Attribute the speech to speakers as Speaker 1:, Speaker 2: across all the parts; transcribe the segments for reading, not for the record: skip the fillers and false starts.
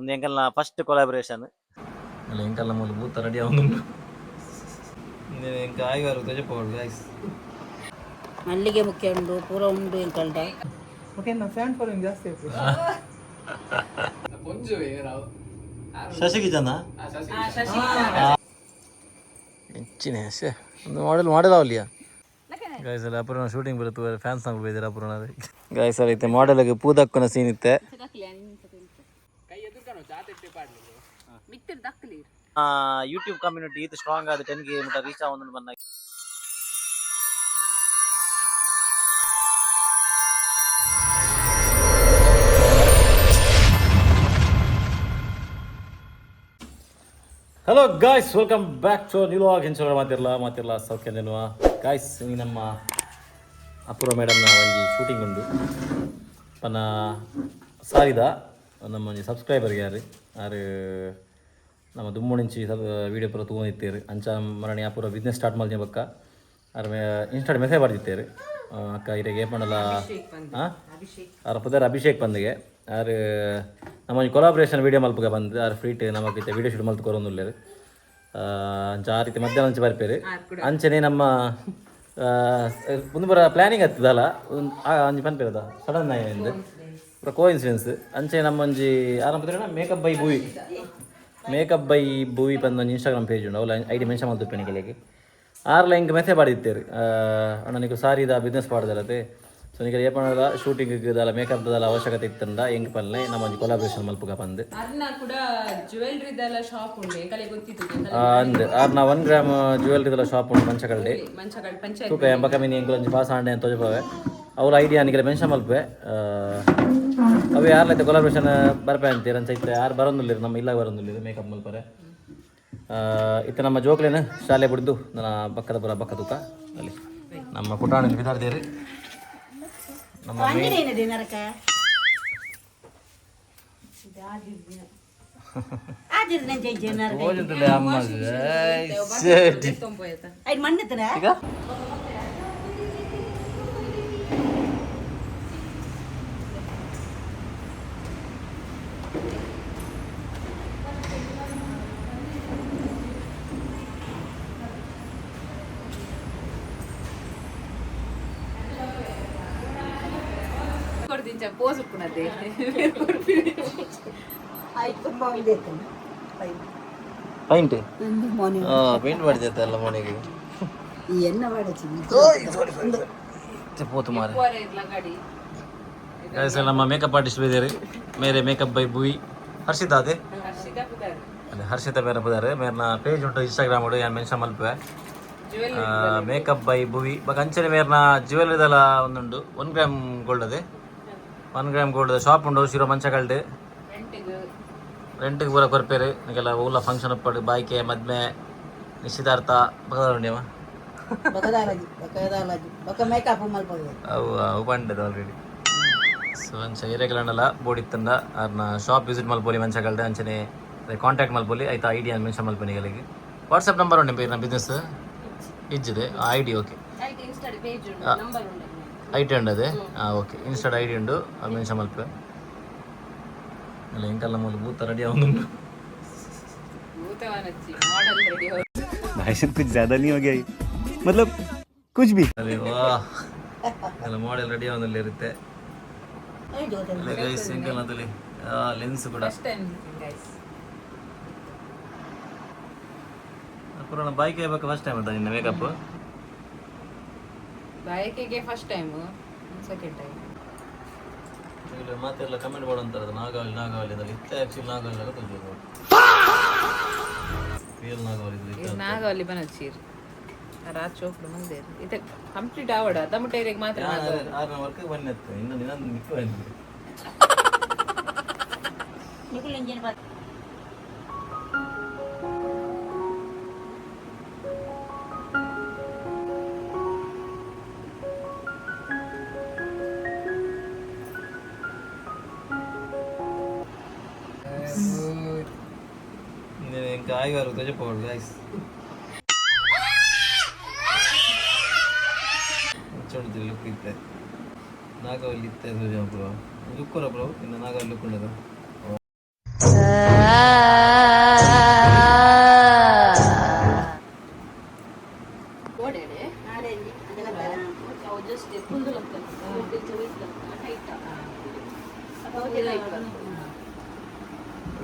Speaker 1: ಒಂದು ಎಂಕಲ್ನ first collaboration. ಅಲ್ಲ, ಎಂಕಲ್ನ ಮೂಲು ಬೂತ ರೆಡಿ ಆವೊಂದುಂಡು. ಎಂಕ ಆಯ್ವಾರು ತೊಜಪೋಡು ಗೈಸ್.
Speaker 2: ಮಲ್ಲಿಗೆ ಮುಖ್ಯ ಉಂಡು, ಪೂರ ಉಂಡು ಎಂಕಲ್ಡ.
Speaker 3: ಓಕೆ, ನಾ ಫ್ಯಾನ್ ಫಾಲೋಯಿಂಗ್ ಜಾಸ್ತಿ ಆಯ್ತು.
Speaker 1: ಶಶಿಗೆ ಜನ ಹೆಚ್ಚಿನ ಒಂದು ಮಾಡೆಲ್ ಮಾಡೆಲ್ ಅವಲಿಯಾ ಗಾಯ್ಸ್. ಎಲ್ಲ ಅಪೂರ್ಣ ಶೂಟಿಂಗ್ ಬರುತ್ತೆ, ಫ್ಯಾನ್ಸ್ ನಂಗೆ ಬೈದಿರ ಅಪೂರ್ಣ. ಗಾಯ್ಸ್, ಸರ್ ಐತೆ ಮಾಡೆಲ್ಗೆ ಪೂದಕ್ಕನ ಸೀನ್ ಇತ್ತೆ. ಯೂಟ್ಯೂಬ್ ಕಮ್ಯುನಿಟಿ ಇದು ಸ್ಟ್ರಾಂಗ್ ಆದ 10K ಮುಟ ರೀಚ್ ಆವೊಂದು ಬಂದ. Hello guys, welcome back to new vlog. ಹೆಂಚೋರ ಮಾತಿರಲ್ಲ ಮಾತಿರಲ್ಲ ಸೌಖ್ಯ ನೆನ್ನುವ. ಗಾಯ್ಸ್, ಈ ನಮ್ಮ ಅಪೂರ್ವ ಮೇಡಮ್ನ ಒಂಜಿ ಶೂಟಿಂಗ್ ಉಂಡು. ಪನ ಸಾರಿದ ನಮ್ಮ ಒಂಜಿ ಸಬ್ಸ್ಕ್ರೈಬರ್ಗೆ ಯಾರು ಆರು ನಮ್ಮ ದುಮ್ಮುಣಿಂಚಿ ವೀಡಿಯೋ ಪೂರ ತೂವೊಂದಿತ್ತೇರು. ಅಂಚ ಮರಣಿ ಅಪೂರ್ವ ಬಿಸ್ನೆಸ್ ಸ್ಟಾರ್ಟ್ ಮಲ್ದಿನ ಬೊಕ್ಕ ಆರ್ ಇನ್ಸ್ಟಾಡ್ ಮೆಸೇಜ್ ಬರ್ದಿತ್ತೇರು. ಅಕ್ಕ ಇರೆಗ್ ಏಪಂಡಲ ಹಾಂ ಆರ್ ಪುದರ್ ಅಭಿಷೇಕ್ ಪಂದಿಗೆ. ಆರ್ ನಮ್ಮ ಒಂಜಿ ಕೊಲಾಬ್ರೇಷನ್ ವೀಡಿಯೋ ಮಲ್ಪುಗ ಬಂದು ಆರ್ ಫ್ರೀಟ್ ನಮಕ್ ಇತ್ತೆ ವೀಡಿಯೋ ಶೂಟ್ ಮಲ್ತ್ ಕೊರೊಂದುಲ್ಲೆರ್. ಅಂಚ ಆ ರೀತಿ ಮಧ್ಯಾಹ್ನ ಅಂಚೆ ಬರ್ಪೇರು. ಅಂಚನೆ ನಮ್ಮ ಒಂದು ಪೂರ ಪ್ಲ್ಯಾನಿಂಗ್ ಹತ್ತದಲ್ಲ ಅಂಚೆ ಪನ್ಪೇರದ ಸಡನ್ ಆಯಿಂದು ಪೂರ ಕೋ ಇನ್ಸಿಡೆನ್ಸ್. ಅಂಚೆ ನಮ್ಮ ಒಂಜಿ ಆರಂಭ ಮೇಕಪ್ ಬೈ ಭೂವಿ, ಮೇಕಪ್ ಬೈ ಭೂವಿ ಪಂದ್ ಒಂಜಿ ಇನ್ಸ್ಟಾಗ್ರಾಮ್ ಪೇಜ್ ಉಂಡು. ಅವಲ ಐಡಿ ಮೆನ್ಷನ್ ಮಲ್ತಿಪ್ಪೆ ನಿಕಲೆಗ್. ಆರ್ಲ ಇಂಕ್ ಮೆಸೇಜ್ ಪಾಡಿತ್ತೇರು, ಅಣ್ಣ ನಿಕು ಸಾರಿದ ಬಿಸ್ನೆಸ್ ಪಾಡ್ದಲ್ಲತೆ, ಸೊ ನಿಕಲ್ ಏಪಂಡಲ ಶೂಟಿಂಗ್ ದಾಲ ಮೇಕಪ್ ದಾಲ ಅವಶ್ಯಕತೆ ಇತ್ತಂಡ ಎಂಕ್ ಪನ್ಲೆ, ನಮ್ಮ ಒಂಜಿ ಕೊಲಾಬ್ರೇಷನ್ ಮಲ್ಪುಗ ಪಂದ್.
Speaker 4: ಅರ್ನ ಕೂಡ ಜ್ಯುವೆಲ್ರಿದೆಲ್ಲ ಶಾಪ್ ಉಂಡು, ಎಂಕಲೆ ಗೊತ್ತಿತ್ತು.
Speaker 1: ಅಂದ್ ಆರ್ನ 1 ಗ್ರಾಮ್ ಜ್ಯುವೆಲ್ರಿದೆಲ್ಲ ಶಾಪ್ ಉಂಡು ಮಂಚಕಲ್ಡೆ.
Speaker 4: ಮಂಚಗಳು ಪಂಚಾಯತ್.
Speaker 1: ತೂಕ ಎಂಬ ಕಮ್ಮಿ ಎಂಕುಲು ಒಂಜಿ ಪಾಸ್ ಆಂಡೆ ಅಂತ ತೋಜಪಾವೆ. ಅವ್ರ ಐಡಿಯಾ ನಿಕಲೆ ಮೆನ್ಷನ್ ಮಲ್ಪೆ. ಅವು ಯಾರ್ಲೈತೆ ಕೊಲಾಬ್ರೇಷನ್ ಬರ್ಪೆ ಅಂತೀರ ಅಂಚ ಇತ್ತೆ ಯಾರು ಬರೋದಿಲ್ಲ, ನಮ್ಮ ಇಲ್ಲ ಬರೋದಿಲ್ಲ ಮೇಕಪ್ ಮಲ್ಪರೆ. ಇತ್ತೆ ನಮ್ಮ ಜೋಕ್ಲೇನು ಶಾಲೆ ಬಿಡ್ದು ನನ್ನ ಬಕ್ಕದ ಬರ ಬಕ್ಕ ತೂಕ ಅಲ್ಲಿ ನಮ್ಮ ಪುಟಾಣಿ ಬಿದಾರ್ದೇರಿ ನಮ್ಮ main-
Speaker 2: ಏನಿದೆ ನರಕ ಆದಿರ್ ನಂಜೆ ನರಕ.
Speaker 1: ತೋಜುದಿಲ್ಲ ಅಮ್ಮ.
Speaker 2: ಐದು ಮಣ್ಣು.
Speaker 1: ಈಗ
Speaker 4: ಕೊಡ್ದಿಂಚ ಪೋಸ್ ಉಪ್ಪುನದ್ದೆ.
Speaker 2: ಆಯ್ತು, ತುಂಬ ಒಂದೇ.
Speaker 1: ಪೈಂಟ್.
Speaker 2: ಒಂದು ಮೋನೆ.
Speaker 1: ಪೇಂಟ್ ಮಾಡಿದ್ದೆ ಅಲ್ಲ ಮನೆಗೆ.
Speaker 2: ಈ ಎಣ್ಣೆ ಮಾಡಚ್ಚಿ.
Speaker 1: ಪೋತು ಮಾರೆ.
Speaker 4: ಗಾಡಿ.
Speaker 1: ಗೈಸ್, ನಮ್ಮ ಮೇಕಪ್ ಆರ್ಟಿಸ್ಟ್ ಬೇರೆ ಮೇರೆ ಮೇಕಪ್ ಬೈ ಬುಯಿ ಹರ್ಷಿತಾ ಅದೇ.
Speaker 4: ಹರ್ಷಿತಾ ಪುದಾರ್.
Speaker 1: ಅದೇ ಹರ್ಷಿತಾ ಬೇರೆ ಪುದಾರ್. ಮೇರ್ನ ಪೇಜ್ ಉಂಟು ಇನ್ಸ್ಟಾಗ್ರಾಮ್ ಉಂಟು, ಯಾನ್ ಮೆನ್ಷನ್ ಮಲ್ಪೆ.
Speaker 4: ಜ್ಯುವೆಲ್ರಿ.
Speaker 1: ಮೇಕಪ್ ಬೈ ಭುವಿ ಬೊಕ ಅಂಚನೆ ಮೇರ್ನ ಜ್ಯುವೆಲ್ರಿದಲ ಒಂದುಂಡು. 1 ಗ್ರಾಮ್ ಗೋಲ್ಡ್ ಅದೇ, 1 ಗ್ರಾಮ್ ಗೋಲ್ಡ್ ಶಾಪ್ ಉಂಡು ಶಿರೋ ಮಂಚಕಲ್ಡ್.
Speaker 4: ರೆಂಟಿಗ್.
Speaker 1: ರೆಂಟಿಗೆ ಪೂರ ಕೊರ್ಪೇರು. ನಿಗೆಲ್ಲ ಊಲ ಫಂಕ್ಷನ್ ಉಪ್ಪಡು, ಬಾಯ್ಕೆ, ಮದ್ಮೆ, ನಿಶ್ಚಿತಾರ್ಥ ಬಕದ ಉಂಡಿಯಮ್ಮ.
Speaker 2: ಬಕದಾಲಜಿ ಬಕದಾಲಜಿ ಬಕ ಮೇಕಪ್ ಮಲ್ಪದು.
Speaker 1: ಅವು ಅವು ಪಂಡದ ಆಲ್ರೆಡಿ. ಸೊ ಅಂಚ ಏರಿಯಾಗಳನ್ನೆಲ್ಲ ಬೋರ್ಡ್ ಇತ್ತಂಡ ಅರ್ನ ಶಾಪ್ ವಿಸಿಟ್ ಮಲ್ಪೊಲಿ ಮಂಚಕಲ್ಡ್. ಅಂಚನೆ ಕಾಂಟ್ಯಾಕ್ಟ್ ಮಲ್ಪೊಲಿ ಆಯ್ತಾ. ಐಡಿಯಾ ಮೆನ್ಷನ್ ಮಲ್ಪೊಲಿ ನಿಗಲಿಗೆ. ವಾಟ್ಸಪ್ ನಂಬರ್ ಉಂಟು ಇರ್ನ ಬಿಸ್ನೆಸ್ ಇಜ್ಜಿದೆ I D okay.
Speaker 4: ಐಟ್ ಇನ್ಸ್ಟಾಡ್ ಪೇಜ್ ಉಂಡು, ನಂಬರ್ ಉಂಡು.
Speaker 1: I T ಉಂಡು ಅದೇ. ಹಾಂ ಓಕೆ, ಇನ್ಸ್ಟಾಡ್ I D ಉಂಡು, ಮೆನ್ಷನ್ ಮಲ್ಪೆ. ಅಲ್ಲ, ಎಂಕಲ್ಲ ಮೂಲು ಬೂತ ರೆಡಿ ಆವೊಂದುಂಡು.
Speaker 4: ಭೂತವನಚ್ಚಿ ಮಾಡೆಲ್ ರೆಡಿ.
Speaker 5: भाई साहब, कुछ ज्यादा नहीं हो गया ये? मतलब कुछ भी.
Speaker 1: ಅರೆ ವಾ, ಎಲ್ಲ ಮಾಡೆಲ್ ರೆಡಿ ಆವೊಂದುಲ್ಲ ಇರುತ್ತೆ. ಅಲ್ಲ ಗೈಸ್, ಎಂಕಲ್ನ ತಲೆ ಲೆನ್ಸ್ ಕೂಡ.
Speaker 4: First time guys.
Speaker 1: ಪುರಾಣ ಬೈಕ್ ಬೇಕು. ಫಸ್ಟ್ ಟೈಮ್ ಅಂತ ನಿನ್ನ ಮೇಕಪ್?
Speaker 4: ಬಾಯಕೆಗೆ ಫಸ್ಟ್ ಟೈಮ್, ಸೆಕೆಂಡ್ ಟೈಮ್.
Speaker 1: ಮಾತೆಲ್ಲ ಕಮೆಂಟ್ ಮಾಡೋಂತಾರೆ ನಾಗಾವಲಿ ನಾಗಾವಲಿ ಅಂದ್ರೆ ಇತ್ತೆ. ಆಕ್ಚುಲಿ ನಾಗಾವಲಿ ಗೊತ್ತಿಲ್ಲ, ರಿಯಲ್ ನಾಗಾವಲಿ ಇದು ಇತ್ತೆ.
Speaker 4: ನಾಗವಲ್ಲಿ ಬನಚ್ಚೀರ್ ರಾತ್ ಚೋಕ್ಡು ಮಂದೇರ್ ಇತ್ತೆ ಕಂಪ್ಲೀಟ್ ಆವಡ ದಮುಟೇರಿಗೆ ಮಾತ್ರ ನಾಗವಲ್ಲಿ.
Speaker 1: ಆರನ ವರ್ಕ್ ಬನ್ನೆತ್ತು ಇನ್ನು ನಿನ್ನ ನಿಕ್ಕ ಬಂದಿದೆ.
Speaker 2: ನಿಕುಲ್ ಇಂಜಿನ್.
Speaker 1: ఇంకా ಆಯ್ವಾರು ತಜಪೋಡು ಗೈಸ್. ಲುಕ್ ಇತ್ತೆ ನಾಗವಲ್ಲಿ ಇತ್ತೆ ಬ್ರೋ. ಲುಕ್ ಬ್ರೋ, ಇನ್ನು ನಾಗವಲ್ಲಿ ಲುಕ್ ಉಂಡದು.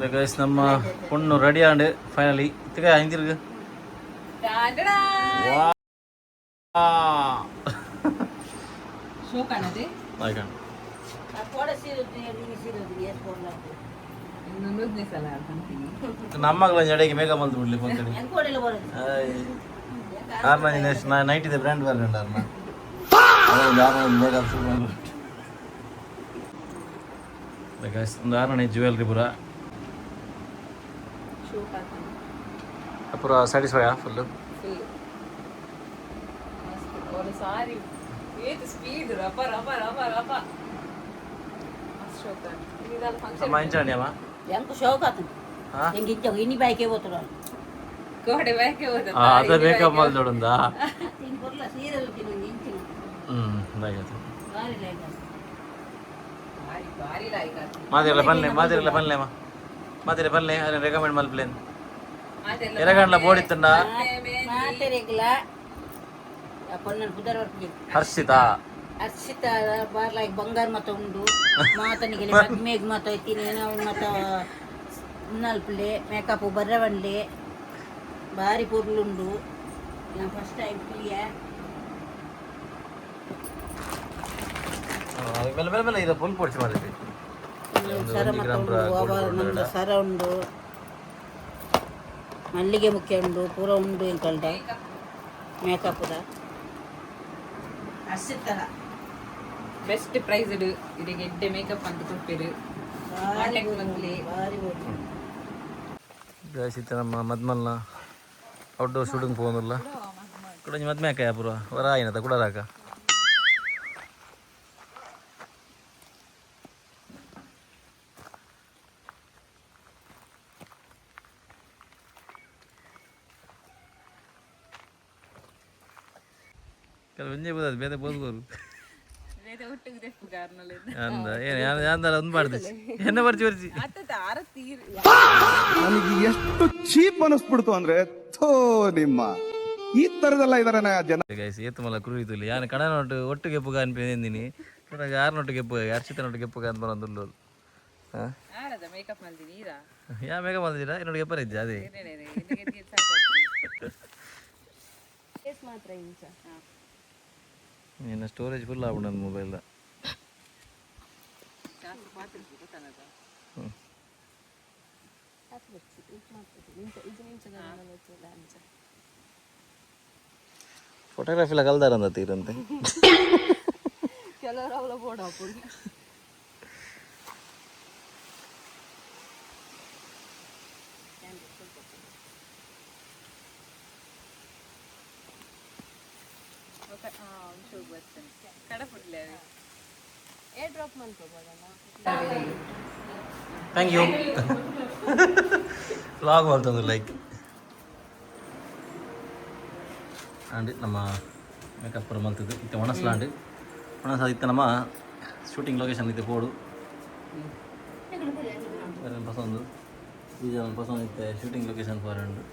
Speaker 1: ಗೈಸ್, ನಮ್ಮ ಪೊಣ್ಣು ರೆಡಿ ಆಂಡ್ ಫೈನಲಿ. ಇತ್ತಗ ಹಿಂದಿರ್ಗ.
Speaker 4: ಶೋ ಕಾಣದೆ.
Speaker 2: ಕೋಡ ಸೀರೆ ಸೀರೆ ಏಸ್ಕೊಂಡು.
Speaker 4: ಇನ್ನೊಂದನೇ ಸಲ ಅಂತೀನಿ.
Speaker 1: ನಮ್ಮಗಳ ಜಡೆಗೆ ಮೇಕಪ್ ಅಂತ ಬಿಡ್ಲಿ ಪಂಕಡಿ.
Speaker 2: ಎಂಕೋಡೆಲ್ಲ ಬರೋದು.
Speaker 1: ಆರ್ನ ನೈಟ್ ಇದೆ ಬ್ರ್ಯಾಂಡ್ ಬೇರೆ ಆರ್ನ ಮೇಕಪ್ ಶುರು. ಗೈಸ್, ಒಂದು ಆರ್ನೇ ಜ್ಯುವೆಲ್ರಿ ಪೂರ.
Speaker 4: ಶೋ ಕಾಣ್ತಾನೆ.
Speaker 1: ಪೂರ ಸ್ಯಾಟಿಸ್ಫೈ ಫುಲ್ಲು.
Speaker 4: ಫುಲ್ ಮಸ್ತ್. ಒಂದು ಸಾರಿ ಏತ್ ಸ್ಪೀಡ್, ರಪ ರಪ ರಪ ರಪ, ಮಸ್ತ್ ಶೋ ಕಾಣ್ ಇದಲ್ಲ ಫಂಕ್ಷನ್.
Speaker 1: ಅಮ್ಮ, ಇಂಚಾಣಿ ಅಮ್ಮ.
Speaker 2: ಎಂಕ್ ಶೋಕ್ ಆತನ.
Speaker 1: ಹಾ?
Speaker 2: ಎಂಕ್ ಇಂಚ ಇನಿ ಬೈಕೆ ಹೋತುರ.
Speaker 4: ಕೋಡೆ ಬ್ಯಾಕೆ ಹೋದ.
Speaker 1: ಅದ ಮೇಕಪ್ ಮಾಡ್ದೋಡುಂದಾ?
Speaker 2: ಇನ್ ಪೊರ್ಲ ಸೀರೆ ಉದ್ದಿನ ಒಂಜಿ ಇಂಚಿನ.
Speaker 1: ಹ್ಮ್,
Speaker 2: ಬಾರಿ ಲೈಕ್.
Speaker 4: ಭಾರಿ ಭಾರಿ ಲಾಯ್ಕ್ ಆತು.
Speaker 1: ಮಾದಿರಲ್ಲ ಪನ್ಲೆ, ಮಾದಿರಲ್ಲ ಪನ್ಲೆ ಅಮ್ಮ, ಮಾದಿರ ಪನ್ಲೆ. ಅದನ್ನ ರೆಕಮೆಂಡ್ ಮಲ್ಪ್ಲೇನ್.
Speaker 4: ಮಾತೆಲ್ಲ.
Speaker 1: ಎರಗಂಡ್ಲ ಬೋಡಿತ್ತಂಡ.
Speaker 2: ಮಾತೆರೆಗ್ಲ ಪೊನ್ನನ್ ಪುದರ್ ಬರ್ಪುಜಿ.
Speaker 1: ಹರ್ಷಿತಾ.
Speaker 2: ಅರ್ಷಿತ ಬಾರ್ಲಾಗಿ ಬಂಗಾರ ಮತ ಉಂಡು ಮಾತನಿಗೆ ಮದ್ಮೆಗ್ ಮತ ಇತ್ತೀನಿ ಏನೋ ಮತ ಉನ್ನಲ್ಪಲೆ ಮೇಕಪ್ ಬರ್ರವನ್ಲೆ ಬಾರಿ ಪೊರ್ಲುಂಡು. ನಾನು ಫಸ್ಟ್ ಟೈಮ್ ಪ್ರಿಯ.
Speaker 1: ಮೇಲೆ ಮೇಲೆ ಮೇಲೆ ಇದು ಫುಲ್ ಪೋಡ್ಸಿ ಮಾಡಿದ್ವಿ.
Speaker 2: ಸರ ಮತ ಉಂಡು ಅವ ನಮ್ದು ಸರ ಉಂಡು, ಮಲ್ಲಿಗೆ ಮುಖ್ಯ ಉಂಡು, ಪೂರ ಉಂಡು ಎಂಕಲ್ಡ ಮೇಕಪ್ದ ಅರ್ಷಿತರ.
Speaker 4: ಬೆಸ್ಟ್ ಪ್ರೈಸ್ ಇದಕ್ಕೆ ಎಡ್ಡೆ ಮೇಕಪ್ ಅಂತ ಕೊಡ್ಪೇರು.
Speaker 2: ಬಾರಿ.
Speaker 4: Contact monthly.
Speaker 2: ಬಾರಿ ಪೊರ್ಲು.
Speaker 1: ಗಾಯ್ಸ್, ಇತ್ತೆ ನಮ್ಮ ಮದ್ಮಲ್ನ ಔಟ್ಡೋರ್ ಶೂಟಿಂಗ್ ಪೋವೊಂದುಲ್ಲ. ಕುಡೊಂಜಿ ಮದ್ಮೆ ಆಕ ಪೂರ ಹೊರ ಆಯಿನತ ಕುಡರಾಕ. ಕೆಲವು ಒಂಜೇ ಬೋದದು ಬೇರೆ ಬೋದ್ಕೋರು.
Speaker 4: ಬೇರೆ ಒಟ್ಟಿಗೆ ತೆಪ್ಪು ಕಾರಣಲ್ಲ.
Speaker 1: ಅಂದ ಏನು ಯಾಂದಲ ಒಂದು ಮಾಡ್ದಿಚ್ಚಿ ಎನ್ನ ಬರ್ಚಿ ಬರ್ಚಿ.
Speaker 4: ಆತ ಆರ ತೀರ್.
Speaker 6: ನನಗೆ ಎಷ್ಟು ಚೀಪ್ ಅನಿಸ್ಬಿಡ್ತು ಅಂದ್ರೆ, ಥೋ ನಿಮ್ಮ ಈ ತರದೆಲ್ಲ ಇದಾರೆ ಜನ.
Speaker 1: ಗೈಸ್, ಏತು ಮಲ್ಲ ಕುರು ಇತ್ತು ಯಾನ್ ಕಣ ನೋಟು ಒಟ್ಟು ಗೆಪ್ಪುಗ ಅನ್ಪಿದ್ದೀನಿ. ಯಾರು ನೋಟು ಗೆಪ್ಪುಗ, ಅರ್ಷಿತ ನೋಟು ಗೆಪ್ಪುಗ ಅಂತ ಬರೋದುಲ್ಲು. ಹಾಂ.
Speaker 4: ಆರದ ಮೇಕಪ್ ಮಲ್ದಿನಿ ಈರಾ.
Speaker 1: ಯಾ ಬೇಗ ಬಂದಿದ್ದೀರಾ? ಇನ್ನೊಂದು ಗೆಪ್ಪರ ಇದ್ದೆ ಅದೇ.
Speaker 4: ಮಾತ್ರ ಇಂಚ.
Speaker 1: ನಿನ್ನ ಸ್ಟೋರೇಜ್ ಫುಲ್ ಆಗ್ಬಿಟ್ಟು ನನ್ನ ಮೊಬೈಲ್. ಫೋಟೋಗ್ರಫಿ ಎಲ್ಲ ಕಲ್ದಾರಂದ ತೀರಂತೆ.
Speaker 4: ಕೆಲವರು ಅವಳ ಬೋರ್ಡ್ ಹಾಕೊಂಡು. ಕಡಪುಡ್ಲೆ. ಏರ್ ಡ್ರಾಪ್ ಮಾಡ್ಕೋಬೋದಲ್ಲ.
Speaker 1: Thank you. Vlog ಮಾಡ್ತಂದು ಲೈಕ್ ಅಂಡ್ ನಮ್ಮ ಮೇಕಪ್ ಪೂರ ಮಲ್ತದ್ದು ಇತ್ತೆ ಒಣಸ್ಲಾಂಡ್ ಒಣಸ. ಇತ್ತೆ ನಮ್ಮ ಶೂಟಿಂಗ್ ಲೊಕೇಶನ್ ಇತ್ತೆ ಪೋಡು ಪಸಂದು ಈ ಪಸಂದ್ ಇತ್ತೆ ಶೂಟಿಂಗ್ ಲೊಕೇಶನ್ ಫಾರ್ ಉಂಡು.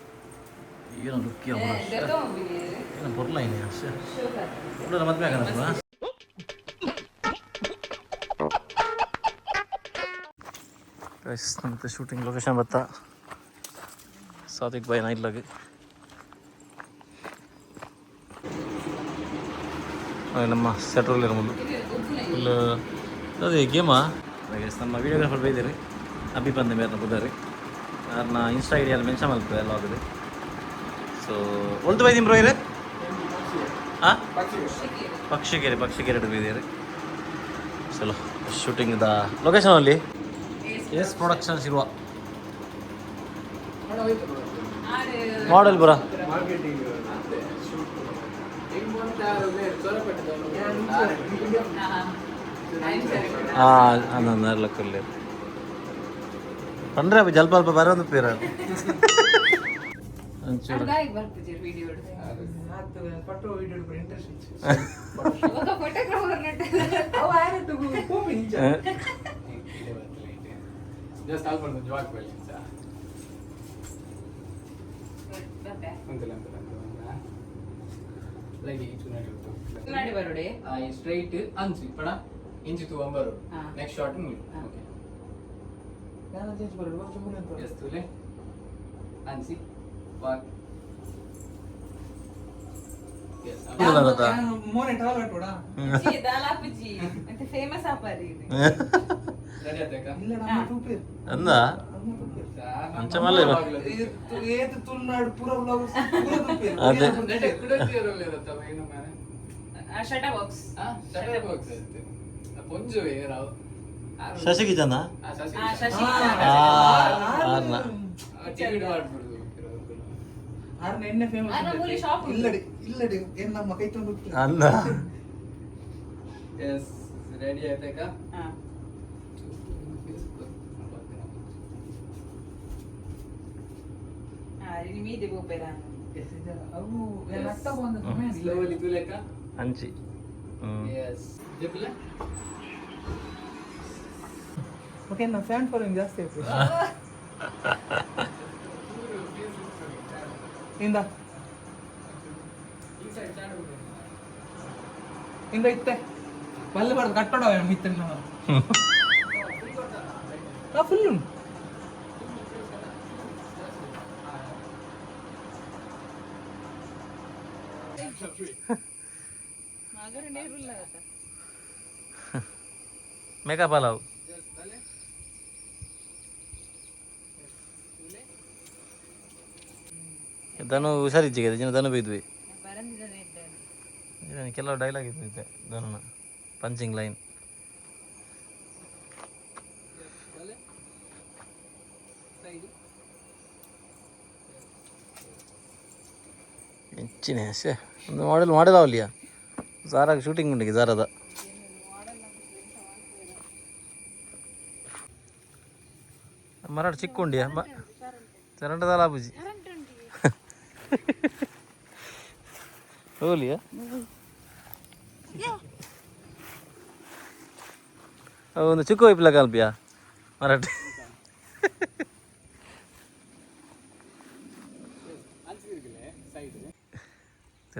Speaker 1: ಏನೋ ಲುಕ್, ಏನೋ ಪೊರ್ಲ ಇನಿ ಅಷ್ಟೇ. ಮದ್ವೆ ಆಗಲ್ಲ. ಗೈಸ್, ನಮ್ಮತ್ತೆ ಶೂಟಿಂಗ್ ಲೊಕೇಶನ್ ಬತ್ತ. ಸಾತ್ವಿಕ್ ಬಾಯ್ ನೈಟ್ಲಾಗ ನಮ್ಮ ಸೆಟ್ರಲ್ ಇರ್ಬೋದು ಫುಲ್. ಅದೇ ಗೇಮಾ. ಗೈಸ್, ನಮ್ಮ ವೀಡಿಯೋಗ್ರಾಫರ್ ಬೈದಿರಿ ಅಭಿ ಬಂದೆ ಮೇರ್ನ ಬುದ್ದಾರಿ. ಅವ್ರನ್ನ ಇನ್ಸ್ಟಾ ಐಡಿಯಲ್ಲಿ ಮೆನ್ಷನ್ ಮಲ್ಪೆ ಎಲ್ಲ ಆಗಿದೆ. ಸೊ ಒಲ್ತು ಬೈದಿನಿ ಬ್ರೋ ಇರೆ. ಹಾಂ, ಪಕ್ಷಿಕೆರೆ, ಪಕ್ಷಿಕೆರೆ ಬೈದಿರಿ. ಚಲೋ, ಶೂಟಿಂಗ್ the location ಅಲ್ಲಿ ಎಸ್ ಪ್ರೊಡಕ್ಷನ್ ಶಿರುವ ಮಾಡೆಲ್ ಬರ.
Speaker 3: ಮಾರ್ಕೆಟಿಂಗ್ ಶೂಟ್
Speaker 1: ಹಾಂ, ಲಕ್ಕಲ್ಲಿ ಪಂಡ್ರೆ ಅಪ್ಪ ಜಲ್ಪ ಅಲ್ಪ ಬರೋದು ಪೇರ ಒಂಚೂರು.
Speaker 4: ಬರ್ತಿದ್ದೀರಿ video.
Speaker 3: Photo video interest.
Speaker 4: Photographer.
Speaker 3: ಅವ ಆರಟ್ಟು ಕೋಪಿ ಇಂಚ.
Speaker 7: ಜಸ್ಟ್ ಕಾಲ್ ಪಡ್ದು ಜವಾಕ್ ಬೆಳಿ ಸರ್. ಅಂತಿಲ್ಲ ಅಂತಿಲ್ಲ ಅಂತಿಲ್ಲ ಲೈಟ್ ಈ ಚುನಾಡಿ.
Speaker 4: ಚುನಾಡಿ ಬರೋಡೆ.
Speaker 7: ಸ್ಟ್ರೈಟ್ ಅಂಚು ಪಣ ಇಂಚು ತೂ ಅಂಬರು.
Speaker 4: ಹಾ.
Speaker 7: ನೆಕ್ಸ್ಟ್ ಶಾಟ್ ಮುಗಿ.
Speaker 4: ಹಾ.
Speaker 7: ಓಕೆ. ಎಸ್ ತುಲೆ ಅನ್ಸಿ ವಾಕ್. ಎಸ್.
Speaker 3: ಮೋನೆ ಟವಲ್ ಕಟ್ಟೋಡ.
Speaker 4: ಜಿ ದಾಲಾಪುಜಿ ಮತ್ತೆ ಫೇಮಸ್ ಆಪಾರಿ ಇದು.
Speaker 7: ರೆಡಿ ಆಯ್ತಾ?
Speaker 3: ಇಲ್ಲ, ನಮ್ಮ ತೂಪೇರು.
Speaker 1: ಅಂದ ಅಂಚ ಮಲ್ಲ ಇವ.
Speaker 3: ಏತು ತುಳುನಾಡು ಪೂರ ವ್ಲಾಗ್ ಪೂರ ತೂಪೇರು.
Speaker 1: ಅದೇ.
Speaker 7: ನೆಟ್ ಕುಡತಿ ಇರಲ್ಲ ಏನು ಮಾರೆ.
Speaker 4: ಶಟ ಬಾಕ್ಸ್.
Speaker 7: ಆ ಶಟರ್ ಬಾಕ್ಸ್ ಅಂತೆ ಪೊಂಜುವೆ ರಾವ್.
Speaker 1: ಶಶಿಕಿಚನ.
Speaker 7: ಆ ಶಶಿ.
Speaker 4: ಶಶಿ.
Speaker 1: ಆರ್ನ.
Speaker 7: ಟಿವಿ ಮಾಡ್ಬಿಡುದು.
Speaker 3: ಆರ್ನ ಎಣ್ಣೆ ಫೇಮಸ್.
Speaker 4: ಆರ್ನ ಮೂಲಿ shop ಉಂಟು.
Speaker 3: ಇಲ್ಲಡಿ ಇಲ್ಲಡಿ, ಏನ್ ನಮ್ಮ ಕೈ ತಂದು.
Speaker 1: ಅಂದ.
Speaker 7: ಎಸ್, ರೆಡಿ ಆಯ್ತಾ?
Speaker 4: ಹಾ. ಮೀದೆ ಬೋಪೆರ.
Speaker 3: ಅವು ರಕ್ತ ಬಂದ ಸಮಯ.
Speaker 7: ಸ್ಲೋಲಿ ತುಲೆಕ.
Speaker 1: ಅಂಚಿ.
Speaker 7: ಎಸ್, ಜೆಪ್ಲೆ.
Speaker 3: ಓಕೆ, ನಮ್ಮ ಫ್ಯಾನ್ ಫಾಲೋಯಿಂಗ್ ಜಾಸ್ತಿ ಆಯ್ತು. ಇಂದ
Speaker 7: ಈ ಸೈಡ್ ಚಾಡು.
Speaker 3: ಇಂದ ಇತ್ತೆ ಬಲ್ಲೆ ಬಾರ್ದು ಕಟ್ಟೋಡ ಮಿತ್ತ. ಫುಲ್ ಉಂಟು.
Speaker 1: ಮೇಕಪ್ ಅಲ್ಲ ಅವು. ಧನು ಹುಷಾರಿಜ್ಜಿಗೆ ಜನ ಧನು ಬೈದ್ವಿ. ಇದನ್ನು ಕೆಲವು ಡೈಲಾಗ್ ಇದ್ದಿದ್ದೆ ಧನುನ ಪಂಚಿಂಗ್ ಲೈನ್. ಹೆಚ್ಚಿನ ಶೇ ಒಂದು ಮಾಡೆಲ್ ಮಾಡೆಲ್ ಅವಲಿಯಾ ಜಾರಾಗ ಶೂಟಿಂಗ್ ಉಂಡಿಗೆ ಜಾರದ ಮರಾಠ ಚಿಕ್ಕ ಉಂಡಿಯಾ ಚರಂಡದಲ್ಲ ಬುಜಿ ಹೋಲಿಯಾ. ಒಂದು ಚಿಕ್ಕ ವೈಪ್ಲ ಕಾಲ್ಪಿಯಾ ಮರಾಠಿ.
Speaker 7: ಸೈಡ್.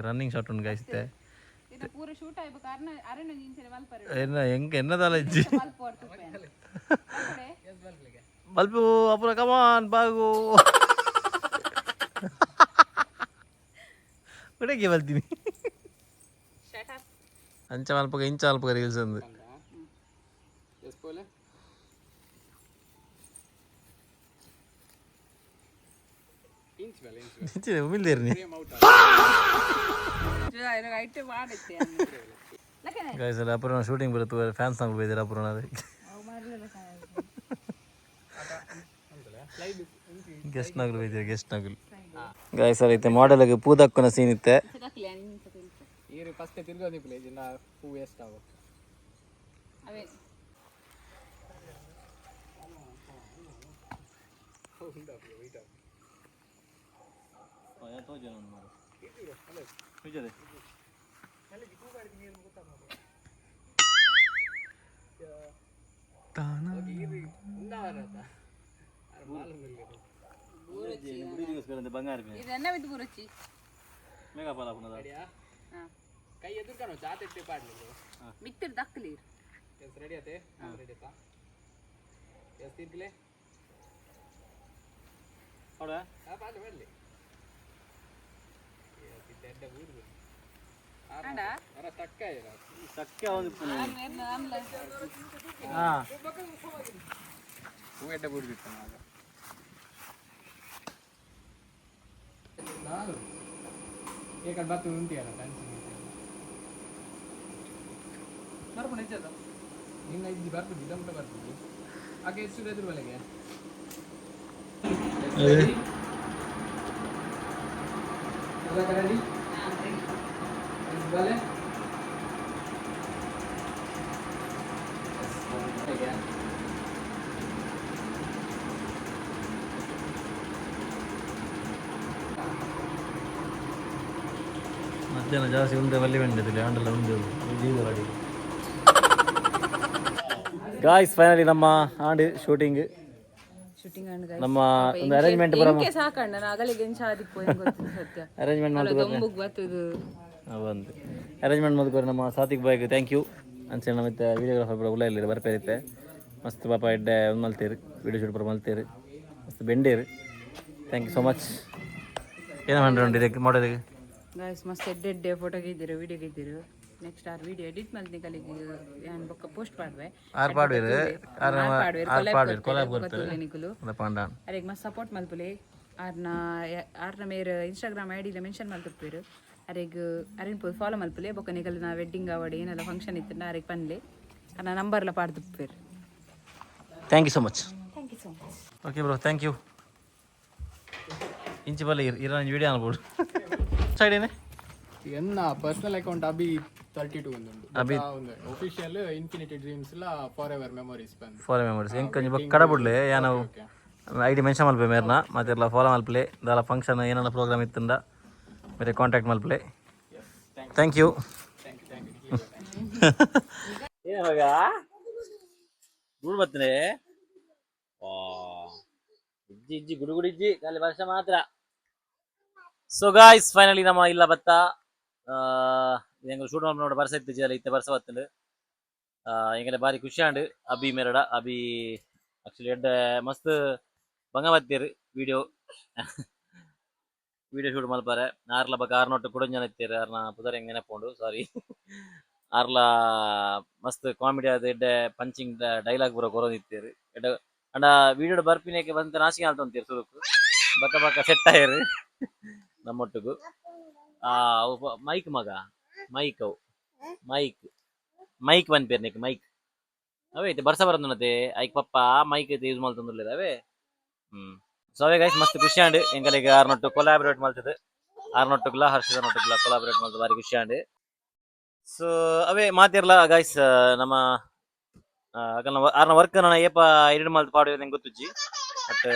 Speaker 1: ರನ್ನಿಂಗ್ ಶಾಟ್ ಉಂಟು ಗಾಯಿಸುತ್ತೆ.
Speaker 4: ಇದು ಪೂರ ಶೂಟ್ ಆಯ್ಬೇಕು ಕಾರಣ ಅರಣ್ಯ ಇಂಚನೆ ಮಲ್ಪರೆ.
Speaker 1: ಎನ್ನ ಹೆಂಗ್ ಎನ್ನದಲ್ಲ ಇಜ್ಜಿ.
Speaker 4: ಮಲ್ಪ ಹೊರ್ತು.
Speaker 1: ಬಲ್ಪು ಅಪುರ ಕಮಾನ್ ಬಾಗು ಬೆಳಗ್ಗೆ ಬಲ್ತೀನಿ.
Speaker 4: Shut up.
Speaker 1: ಅಂಚ ಮಲ್ಪಗ ಇಂಚ ಮಲ್ಪಗ ರೀಲ್ಸ್ ಅಂದು.
Speaker 7: ಎಸ್ ಪೋಲೆ. ಇಂಚ್ ಬೆಲೆ ಇಂಚ್.
Speaker 1: ಉಮಿಲ್ದೇರ್ನಿ.
Speaker 7: ಔಟ್.
Speaker 4: ಐಟ್ ಮಾಡುತ್ತೆ.
Speaker 1: ಗಾಯ್ಸ್ ಅಲ್ಲ ಅಪುರ ಶೂಟಿಂಗ್ ಬರುತ್ತೆ ಫ್ಯಾನ್ಸ್ ನಂಗೆ ಬೈದಿರ ಅಪುರ. ಗೆಸ್ಟ್ ನಗಲು ಬೈದಿರ ಗೆಸ್ಟ್ ನಗಲು. ಗಾಯ್ಸ್ ಅಲ್ಲ ಐತೆ ಮಾಡೆಲ್ಗೆ ಪೂದಕ್ಕನ ಸೀನ್ ಇತ್ತೆ.
Speaker 7: ಈರು ಫಸ್ಟ್ ತಿರ್ಗೋದಿ ಪ್ಲೇಸ್ ಇಲ್ಲ ಹೂ ವೇಸ್ಟ್ ಆಗುತ್ತೆ.
Speaker 4: ಅವೇ.
Speaker 1: ಬಂಗಾರ.
Speaker 4: ಇದೆನ್ನ ಬಿದ್ದು ಬುರುಚಿ.
Speaker 1: ಮೇಕಪ್ ಅಲ್ಲ.
Speaker 7: ಕೈ ಎದುರ್ಕಣು ಚಾತೆಟ್ಟೆ ಪಾಡ್ಲಿ.
Speaker 4: ಮಿತ್ತಿರ್ ದಕ್ಕಲಿ.
Speaker 7: ಎಸ್, ರೆಡಿ ಆತೆ? ರೆಡಿ ಆತಾ? ಎಸ್, ತಿರ್ಗಲೆ.
Speaker 1: ಹೌದಾ?
Speaker 7: ಹಾ, ಪಾಡ್ಲಿ ಪಾಡ್ಲಿ. ಎಸ್, ಇತ್ತೆ ಎಡ್ಡೆ ಊರು.
Speaker 4: ಅಡ.
Speaker 7: ಹೊರ ಸ್ಟಕ್ ಆಯಿರ.
Speaker 1: ಸಕ್ಕೆ ಒಂದು. ಹಾಂ.
Speaker 7: ಹೂ ಎಡ್ಡೆ ಊರು ಬಿಟ್ಟು ಆಗ ನಾನು ಈ ಕಡೆ ಬತ್ತು ಉಂಟಿಯಲ್ಲ ಟೆನ್ಷನ್.
Speaker 3: ಬರ್ಪುಂಡು ಇಜ್ಜದ.
Speaker 7: ನಿನ್ನ ಇಜ್ಜಿ ಬರ್ಪುಜಿ ದಮ್ಟ ಬರ್ಪುಜಿ ಆಕೆ ಎಷ್ಟು ಎದುರು ಬಲೆಗೆ. ರೆಡಿ ಬಲೆ.
Speaker 1: ಮಧ್ಯಾಹ್ನ ಜಾಸ್ತಿ ಉಂಡೆ ಬಲ್ಲಿ ಬೆಂಡಿದ್ದಿಲ್ಲ ಆಂಡಲ್ಲ ಉಂಡೆ. ಗಾಯ್ಸ್, ಫೈನಲಿ ನಮ್ಮ ಆಂಡ್ ಶೂಟಿಂಗ್.
Speaker 4: ಶೂಟಿಂಗ್ ಅಂಡ್
Speaker 1: ನಮ್ಮ ಒಂದು ಅರೇಂಜ್ಮೆಂಟ್ ಬರ.
Speaker 4: ಎಂಕೆ ಸಾಕಣ್ಣ ನಾ ಅಗಲಿಗೆ ಎಂಚ ಆದಿಪ್ಪು ಹೆಂಗ್ ಗೊತ್ತಿಲ್ಲ ಸತ್ಯ.
Speaker 1: ಅರೇಂಜ್ಮೆಂಟ್
Speaker 4: ಅಲ್ಲ
Speaker 1: ಮಾಡ್ತು.
Speaker 4: ದೊಂಬುಗ್ ಬತ್ತದು.
Speaker 1: ಬಂದು ಅರೇಂಜ್ಮೆಂಟ್ ಮಾಡ್ಕೊರಿ ನಮ್ಮ ಸಾತ್ವಿಕ್ ಬಾಯ್ಗೆ thank you ಅಂಚೆ. ನಮ್ಮ ಮತ್ತೆ ವಿಡಿಯೋಗ್ರಾಫರ್ ಕೂಡ ಉಲ್ಲ ಇಲ್ಲಿ ಬರ್ಪೇರಿತ್ತೆ. ಮಸ್ತ್ ಪಾಪ ಎಡ್ಡೆ ಒಂದು ಮಲ್ತೇರು, ವಿಡಿಯೋ ಶೂಟ್ ಪೂರ ಮಲ್ತೇರು, ಮಸ್ತ್ ಬೆಂಡೇರು. Thank you so much. ಏನು ಮಾಡ್ರಿ ಇದಕ್ಕೆ ಮಾಡೋದಕ್ಕೆ?
Speaker 4: ಗಾಯ್ಸ್, ಮಸ್ತ್ ಎಡ್ಡೆ ಎಡ್ಡೆ ಫೋಟೋ ಇದ್ದೀರು, ವಿಡಿಯೋ ಇದ್ದೀರು. ನೆಕ್ಸ್ಟ್ ಆರ್ ವಿಡಿಯೋ ಎಡಿಟ್ ಮಲ್ತಿ ಕಲಿಗೆ ಯಾನ್ ಬೊಕ್ಕ ಪೋಸ್ಟ್ ಪಾಡ್ವೆ.
Speaker 1: ಆರ್ ಪಾಡ್ವೇರು, ಆರ್ ಆರ್ ಪಾಡ್ವೇರು, ಕೊಲಾಬ್ ಕೊರ್ಪೇರು.
Speaker 4: ನಿಕುಲು
Speaker 1: ಪಾಂಡ.
Speaker 4: ಅರೆಗ್ ಮಸ್ತ್ ಸಪೋರ್ಟ್ ಮಲ್ಪುಲೆ. ಆರ್ನ ಆರ್ನ ಮೇರ್ ಇನ್ಸ್ಟಾಗ್ರಾಮ್ I ಡಿಲ ಮೆನ್ಷನ್ ಮಲ್ತಿರ್ಪೇರು. ಅರೆಗ್ ಅರೆನ್ ಪೋದು ಫಾಲೋ ಮಲ್ಪುಲೆ. ಬೊಕ್ಕ ನಿಕಲ್ನ ವೆಡ್ಡಿಂಗ್ ಆವಡ್, ಏನೆಲ್ಲ ಫಂಕ್ಷನ್ ಇತ್ತಂಡ ಅರೆಗ್ ಪನ್ಲೆ. ಆರ್ನ ನಂಬರ್ಲ ಪಾಡ್ದಿಪ್ಪೇರು.
Speaker 1: Thank you so much.
Speaker 4: Thank you so much.
Speaker 1: Okay bro, thank you. ಇಂಚಿ ಬಲ್ಲ ಇರ ವಿಡಿಯೋ ಅನ್ಬೋದು ಸೈಡ್ ಏನೇ.
Speaker 7: ಎನ್ನ ಪರ್ಸನಲ್ ಅಕೌಂಟ್ ಅಭಿ 32 ಉಂಡು.
Speaker 1: ಅಭಿ.
Speaker 7: ಒಫಿಷಿಯಲ್ ಇನ್ಫಿನಿಟಿ ಡ್ರೀಮ್ಸ್ ಲ ಫಾರ್ ಎವರ್ ಮೆಮೊರೀಸ್ ಬಂದು.
Speaker 1: For memories. ಎಂಕ್ ಒಂಜಿ ಬೊಕ್ಕ ಕಡಬುಡ್ಲೆ, ಯಾನವು ಐಡಿ ಮೆನ್ಷನ್ ಮಲ್ಪೆ ಮೇರ್ನ. ಮಾತೆರ್ಲ ಫಾಲೋ ಮಲ್ಪಲೆ. ದಾಲ ಫಂಕ್ಷನ್ ಏನಾರ ಪ್ರೋಗ್ರಾಮ್ ಇತ್ತಂಡ ಬೇರೆ ಕಾಂಟ್ಯಾಕ್ಟ್ ಮಲ್ಪಲೆ. Thank you.
Speaker 7: Thank you, thank you.
Speaker 1: ಏವಾಗ ಗುಡು ಬರ್ತದೆ. ಇಜ್ಜಿ ಇಜ್ಜಿ, ಗುಡು ಗುಡು ಇಜ್ಜಿ, ಖಾಲಿ ವರ್ಷ ಮಾತ್ರ. ಸೊ ಗಾಯ್ಸ್, ಫೈನಲಿ ನಮ್ಮ ಇಲ್ಲ ಬತ್ತ. ಎಂಗ್ ಶೂಟ್ ನೋಡ ಬರ್ಸ ಇತ್ತು ಜಿಲ್ಲ, ಇತ್ತೆ ಬರ್ಸ ಬತ್ತಂಡು. ಎಂಗಲೆ ಬಾರಿ ಖುಷಿ ಆಂಡ್. ಅಭಿ ಮೇರಡ, ಅಭಿ ಆಕ್ಚುಲಿ ಎಡ್ಡೆ ಮಸ್ತ್ ಬಂಗ ಬತ್ತೀರ್. ವಿಡಿಯೋ ವಿಡಿಯೋ ಶೂಟ್ ಮಲ್ಪಾರೆ. ಆರ್ಲ ಬಕ್ಕ ಆರ್ನೊಟ್ಟು ಕುಡೊಂಜನ ಇತ್ತೀರ್. ಆರ್ನ ಪುದರ್ ಹೆಂಗ್ ನೆನಪುಂಡು, ಸಾರಿ. ಆರ್ಲ ಮಸ್ತ್ ಕಾಮಿಡಿ ಆದ ಎಡ್ಡೆ ಪಂಚಿಂಗ್ ಡೈಲಾಗ್ ಪೂರ ಕೊರೊಂದಿತ್ತೀರ್ ಎಡ್ಡೆ. ಅಂಡ ವಿಡಿಯೋ ಬರ್ಪಿನೇಕೆ ಬಂತ ನಾಚಿಕೆ ಆಲ್ತೊಂತೀರ್ ಸುರುಕು. ಬಕ್ಕ ಬಕ್ಕ ಸೆಟ್ ಆಯೆರ್ ನಮ್ಮೊಟ್ಟುಗು. ಆ ಮೈಕ್ ಮಗ, ಮೈಕ್ ಅವು, ಮೈಕ್ ಮೈಕ್ ಪನ್ಪೇರ್ ನಿಕ್ ಮೈಕ್ ಅವೇ. ಐತೆ ಬರ್ಸ ಬರಂದುನತೆ. ಐಕ್ ಪಪ್ಪ ಮೈಕ್ ಐತೆ ಯೂಸ್ ಮಲ್ತೊಂದುಲ್ಲೆರ್ ಅವೇ. ಸೊ ಅವೇ ಗೈಸ್, ಮಸ್ತ್ ಖುಷಿ ಆಂಡ್ ಎಂಕಲೆಗ್ ಆರ್ನೊಟ್ಟು ಕೊಲಾಬರೇಟ್ ಮಲ್ತದು. ಆರ್ನೊಟ್ಟುಗ್ಲ ಹರ್ಷದ ನೊಟ್ಟುಗ್ಲ ಕೊಲಾಬರೇಟ್ ಮಲ್ತದು ಬಾರಿ ಖುಷಿ ಆಂಡ್. ಸೊ ಅವೇ ಮಾತಿರ್ಲ ಗೈಸ್, ನಮ್ಮ ಅಕಲ್ನ ಆರ್ನ ವರ್ಕ್ ನನ್ನ ಏಪ ಎಡಿಟ್ ಮಲ್ತ್ ಪಾಡಿರ್ ನಂಗೆ ಗೊತ್ತುಜ್ಜಿ. ಬಟ್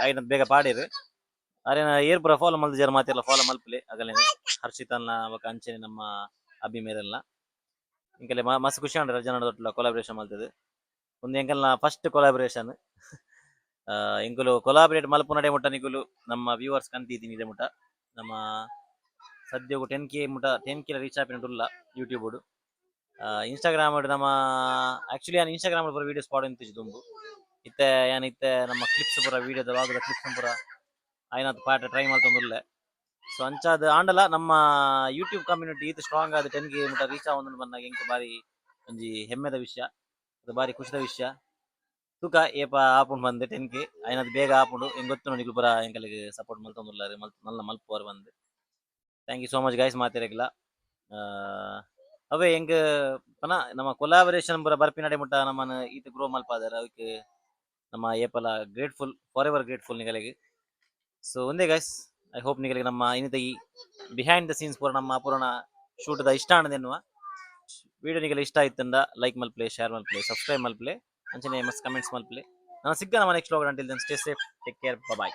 Speaker 1: ಐನ ಬೇಗ ಪಾಡಿರ್. ಅರೇನ ಏರ್ ಪೂರ ಫಾಲೋ ಮಲ್ತ್ ಮಾತಿರ್ಲ ಫಾಲೋ ಮಲ್ಪಲೆ ಅಗಲೇನೆ, ಹರ್ಷಿತನ್ನ ಬೊಕ ಅಂಚನೆ ನಮ್ಮ ಅಭಿ ಮೇರೆಲ್ಲ. ಇಂಕಲೆ ಮಸ್ತ್ ಖುಷಿ ಆಂಡ್ ರಜನ ದೊಟ್ಟಲ ಕೊಲಾಬರೇಷನ್ ಮಲ್ತದು. ಒಂದು ಎಂಕಲ್ನ ಫಸ್ಟ್ ಕೊಲಾಬರೇಷನ್. ಎಂಕುಲು ಕೊಲಾಬರೇಟ್ ಮಲ್ಪುನಡೆ ಮುಟ್ಟ ನಿಕುಲು ನಮ್ಮ ವ್ಯೂವರ್ಸ್ ಕಂತಿದ್ದೀನಿ ಇದೆ ಮುಟ್ಟ. ನಮ್ಮ ಸದ್ಯಗು 10K ಮುಟ, 10K reach ಆಪಿನ ಉಲ್ಲ ಯೂಟ್ಯೂಬ್, ಇನ್ಸ್ಟಾಗ್ರಾಮ್. ನಮ್ಮ ಆಕ್ಚುಲಿ ಯಾನ್ ಇನ್ಸ್ಟಾಗ್ರಾಮ್ ಪೂರ ವೀಡಿಯೋಸ್ ಪಾಡೊಂದು ದುಂಬು. ಇತ್ತೆ ಯಾನ್ ಇತ್ತೆ ನಮ್ಮ ಕ್ಲಿಪ್ಸ್ ಪೂರ, ವೀಡಿಯೋದ ವಾಗದ ಕ್ಲಿಪ್ಸ್ ಪೂರ ಆಯ್ನಾತ್ ಪಾಟ ಟ್ರೈ ಮಲ್ತೊಂದುಲ್ಲೆ. ಸೊ ಅಂಚಾದ್ ಆಂಡಲ ನಮ್ಮ ಯೂಟ್ಯೂಬ್ ಕಮ್ಯುನಿಟಿ ಈತ್ ಸ್ಟ್ರಾಂಗ್ ಆದ್ 10K ಮುಟ ರೀಚ್ ಆವೊಂದು ಬಂದಾಗ ಎಂಕ್ ಬಾರಿ ಒಂಜಿ ಹೆಮ್ಮೆದ ವಿಷಯ ಅದು, ಬಾರಿ ಖುಷಿದ ವಿಷಯ. ತೂಕ ಏಪ ಆಪುಂಡು ಬಂದು 10K. ಆಯ್ನದ್ ಬೇಗ ಆಪುಂಡು ಎಂಕ್ ಗೊತ್ತು. ನಿಕುಲು ಪೂರ ಎಂಕಲೆಗ್ ಸಪೋರ್ಟ್ ಮಲ್ತೊಂದುಲ್ಲಾರ್, ಮಲ್ತ್ ಮಲ್ಲ ಮಲ್ಪುವರ್ ಬಂದು. Thank you so much guys ಮಾತೆರೆಗ್ಲ. ಅವೇ ಎಂಕ್ ಪನ ನಮ್ಮ ಕೊಲಾಬರೇಷನ್ ಪೂರ ಬರ್ಪಿನಡೆ ಮುಟ್ಟ ನಮ್ಮನ್ ಈತ್ ಗ್ರೋ ಮಲ್ಪಾದರ್. ಅವಕ್ಕೆ ನಮ್ಮ ಏಪಲ ಗ್ರೇಟ್ಫುಲ್, ಫಾರ್ ಎವರ್ ಗ್ರೇಟ್ಫುಲ್ ನಿಗಲೆಗ್. ಸೊ ಒಂದೇ ಗೈಸ್, I hope ನಿಗಲಿಗೆ ನಮ್ಮ ಇನ್ನಿತ ಈ ಬಿಹೈಂಡ್ the scenes ಪೂರ ನಮ್ಮ ಅಪೂರ್ಣ ಶೂಟ್ದ ಇಷ್ಟ ಆಂಡ್ ಎನ್ನುವ. ವಿಡಿಯೋ ನಿಗಲ ಇಷ್ಟ ಆಯ್ತಂಡ ಲೈಕ್ ಮಲ್ಪ್ಲೆ, ಶೇರ್ ಮಲ್ಪ್ಲೆ, ಸಬ್ಸ್ಕ್ರೈಬ್ ಮಲ್ಪ್ಲೆ, ಅಂಚನೆ ಮಸ್ತ್ ಕಮೆಂಟ್ಸ್ ಮಲ್ಪ್ಲೆ. ನಾನು ಸಿಗ್ಗ ನಮ್ಮ next vlog. Until then, stay safe, take care, bye.